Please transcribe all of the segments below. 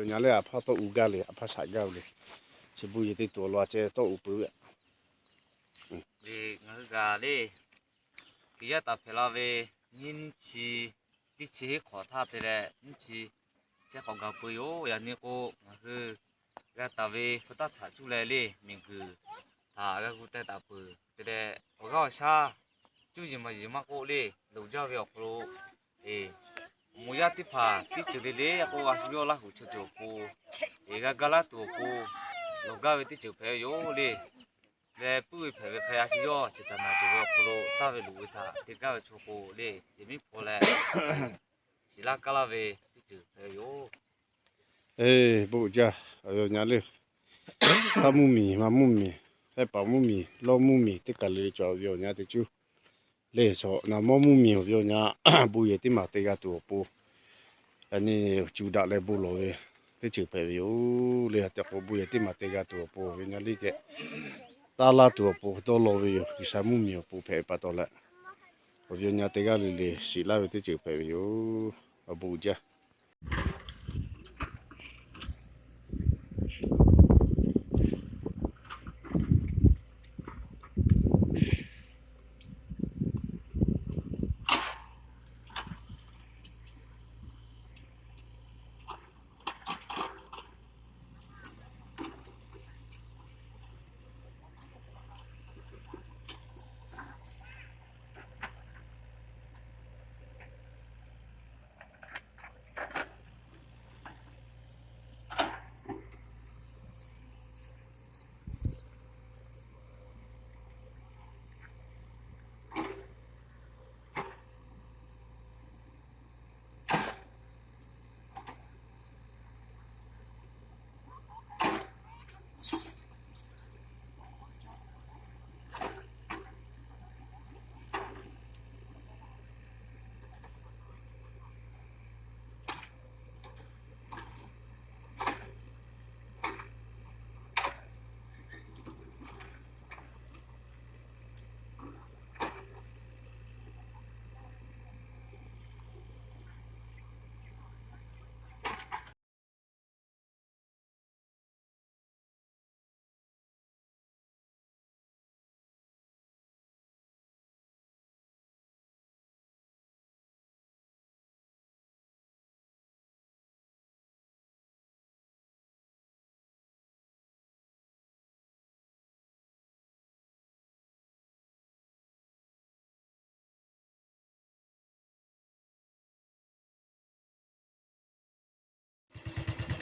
Nya leh a hpaˇ tawˆ u gaˇ le, a hpaˇ shaꞈ gaˇ ve le. Chi bon yehˬ teˇ tuˬ awˬ lawn a ceh tawˆ u peuˬ ve. Ngaˬ hui kaꞈ le, Hkiˬ yaˇ taˍ hpehꞈ la ve nyiˇ nyiˇ chi, teˇ chi hiˉ hk'awꞈ htaˇ te leh nyiˇ chi chehˇ k'awꞈ gaˬ peuˬ yoˬ. Yaꞈ nyi k'o, ngaˬ hui g'a taˍ ve hpu taˇ htaꞈ cuˇ leh le, miˬguiˬ htaꞈ g'a gu teh taˍ peuˬ te leh, awˬ g'aˇ awˬ shaˉ cuˇ yiˍ maˬ yiˍ maˇ k'oˆ le, loˍ jaˇ ve awˬ hk'aw lo, e, awˬ moˍ yaˇ teˇ hpaˍ teˇ ceuˬ le le k'o, a shu yawˇ Laˇ huˍ chaw ceuˬ awˬ pon, e, g'a gaˇ laˇ tuˬ awˬ pon, lawˬ gaˇ ve teˇ ceuˬ hpehꞈ ve yoˬ le. Leh puiˉ ve hpehꞈ ve hk'a a shu yawˇ chi taˍ naˍ cawˬ ve awˬ hk'aw lo taˇ ve loˍ ve htaꞈ te gaˇ ve chaw k'o le, yehˬ miˉ hpaw leh shiˍ laˇ kaˇ laˇ ve teˇ ceuˬ hpehꞈ ve yoˬ. E, bon jaˇ, awˬ yaw nya le. Taˇ mvuhˇ miˬ, maˇ mvuhˇ miˬ, hehˉ paˍ mvuhˇ miˬ, lawˇ mvuhˇ miˬ teˇ kaˬ le cawˬ ve awˬ yaw nya teˇ cuˇ le. Chaw naˍ mawˇ mvuhˇ miˬ awˬ yaw nya, bon yehˬ teˇ maˬ te g'a tuˬ awˬ pon, yaꞈ nyi cuˬ daꞈ leh bon lawˬ ve teˇ ceuˬ hpehꞈ ve yoˬ le. Aˬ tehꞈ k'o, bon yehˬ teˇ maˬ te g'a tuˬ awˬ pon awˬ yaw nya le keh, taˇ laˇ tuˬ awˬ pon dawˇ law ve yoˬ. G'uiˬsha mvuhˇ miˬ awˬ pon hpehꞈ pa taw leh, awˬ yaw nya te g'aˇ le le shiˍ laˇ ve teˇ ceuˬ hpehꞈ ve yoˬ. Awˬ bon jaˇ.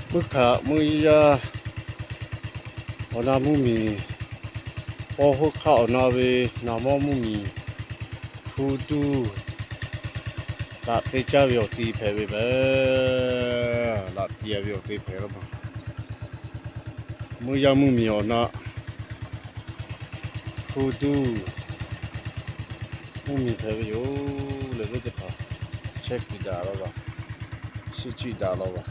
Mvuhˇ hkaꞈ mvuhˇ yaˇ awˬ na mvuhˇ miˬ, paw heuˆ hk'aˆ awˬ na ve naˍ mawˇ mvuhˇ miˬ, hpu duˇ kaꞈ te caˇ ve awˬ ti hpehꞈ ve mehˍ. Laꞈ ti ve awˬ te hpehꞈ la ma. Mvuhˇ yaˇ mvuhˇ miˬ awˬ na hpu duˇ mvuhˇ miˬ hpehꞈ ve yoˬ. Leh ve teˇ hpaˍ chehˇ kuiˬ daꞈ la va, shiˉ ciˆ daꞈ la va.